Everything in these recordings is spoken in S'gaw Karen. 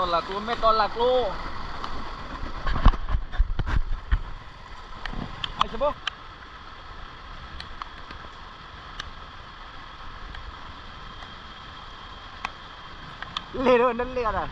တီၢ်လၢ်ကျိ မ့ၢ်တီၢ်လၢ်ကျိ အစဘိ လ့ၣ်ဒီးနလ့ၣ်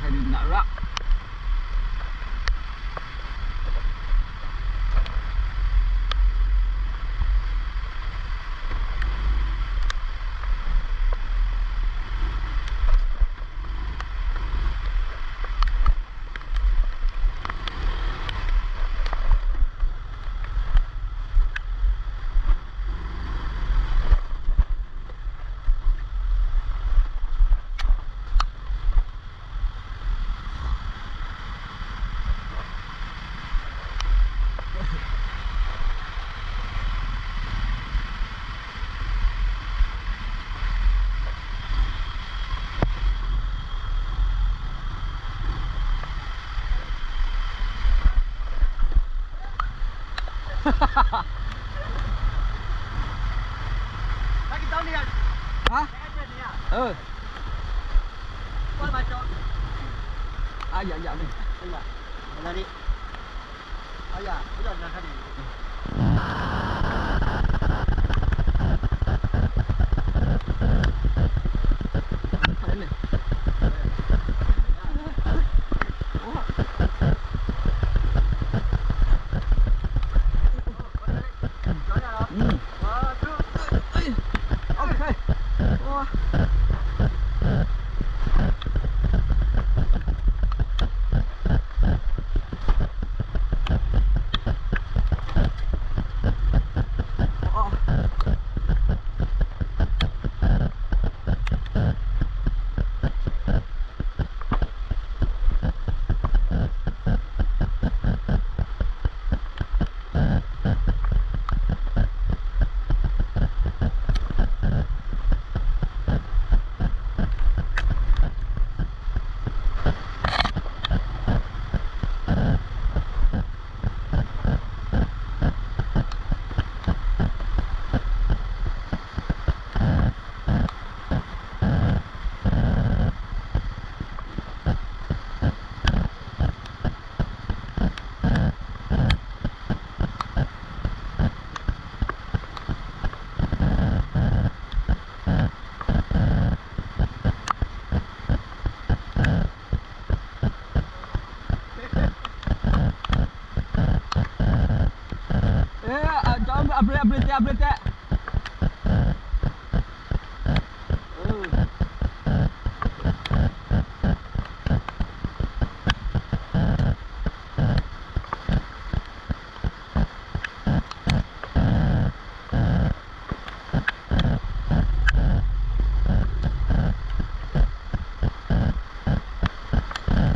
အီၤဒၣ် လ့ၣ်ဖဲဒုးနၢ်ရၣ် ဟါ အၢ အယၤယၤန့ၣ် အယၤ အယၤ အဘျ့ အဘျ့တဲ အဘျ့တဲ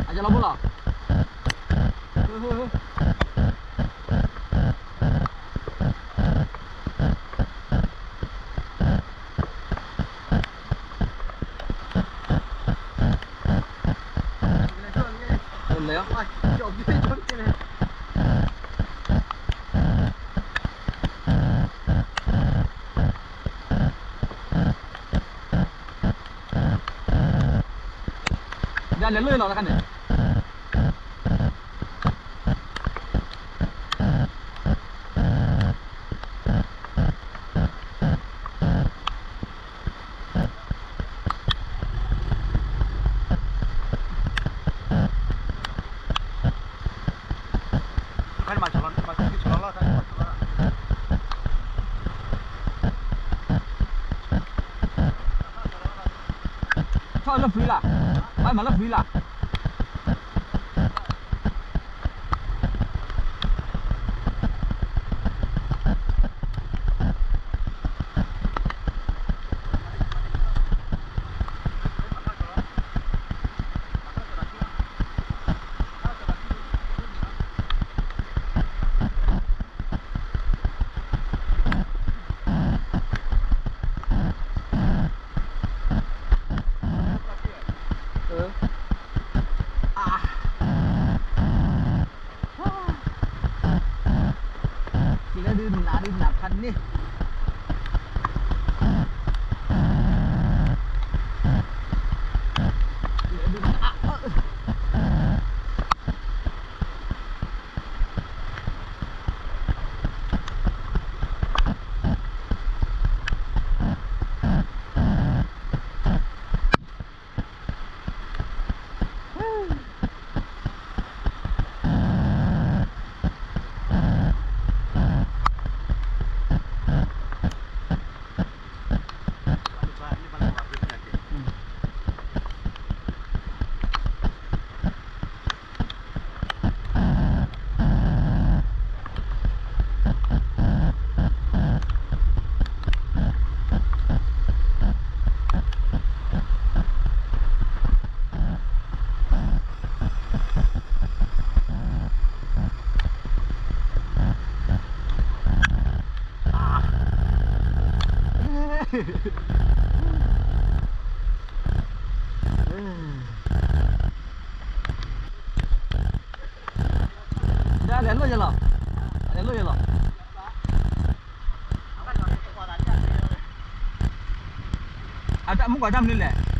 အယလီၤဘိလီၤ လဲၤ ဒ်လဲၤလၢလီၤတခါန့ၣ် ထီၣ်လၢ free လၢ်, အမၤလၢ free လၢ်. အ ဒ်လဲၤလိၣ်ယလီၤ, လဲၤလိၣ်ယလီၤ. အတၢ်မူကွၢ်တၢ်မနုၤလဲၣ်.